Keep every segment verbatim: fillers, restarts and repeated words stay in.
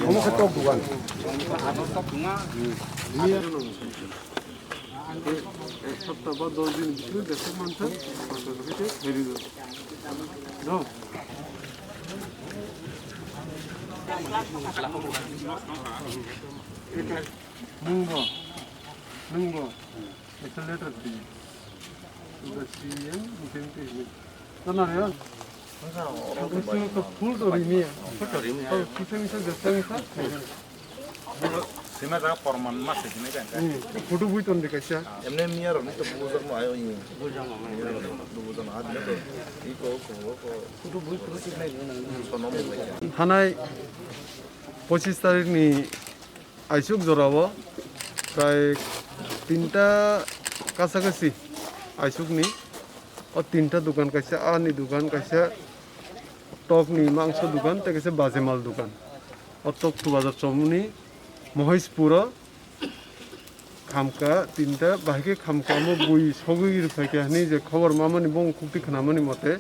Omo khe tok dugan. Ek sapta ba dos din bising de mansa, mansa khe pheri do. No. Nungbo, nungbo. It's a letter B. The C M, Mukhyamantri. Tana ya? Full to rimi. Kisa misa, jesa misa. Sima da forman mas sini kan. Photo bui ton dikasa. Emne mia rok ni to bujak no ayo ini. Bujak no ayo. Bujak no ayo. Iko ko ko. Photo bui photo sini. Sonom. Thanai pochis tarik ni aisuk jorao prai tinta kasa kasi aisukni. O tinta dukan kaisa, ani dukan kaisa, tokni mangso dukan, tei kaisa bajemal dukan. O tok two bazar chomoni Mohishpuro khamka tinta, bahai khe khamka omo bui sogwi rwphaikha hinwi je khobor mamani bongni kukti khnamani mote,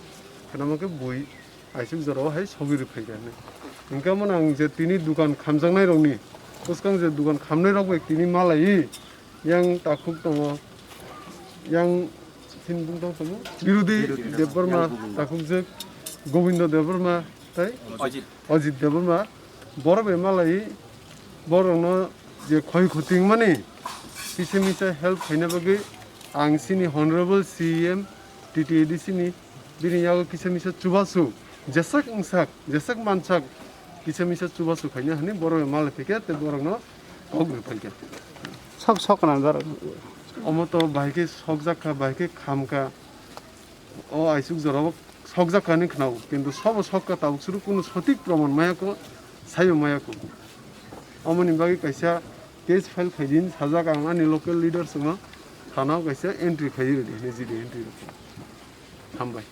khnama khe bui aisuk jorao hai sogwi rwphaikha hinwi. Hwnkhe omono ang je tini dukan khamjaknai rokni bwskang je dukan khamnai rok bai tini malaiwi yang takhuk tongo, yang Sini bung tong tongmo? Birudi Birudi Debbarma, Debbarma. Takhukjak Gobindo Debbarma, tai? Ajit. Ajit Debbarma. Borok bai malai, borokno je khoi khuting mani, kisa misa help khaina bagwi ang sini Honorable C M, T T A D C ni bini yago kisa misa chubachu, jesak wngsak, jesak mansak, kisa misa chubachu khaina hwnwi borok bai malai phaikha tei borokno kok rwphaikha. Sok sok kana dar. Omo to bahai khe sokjak kha, bahai khe kham kha. O aisuk jorao sokjak kha hinwi khnao, kintu sobo sok kha tabuk suru kunu sotik proman maya kho, saibo maya kho. Omoni bagwi kaisa case file khaidi sajak ang ani local leaders no, thanao kaisa entry khaidi rwdi hinwi G D entry rwkha. Hambai.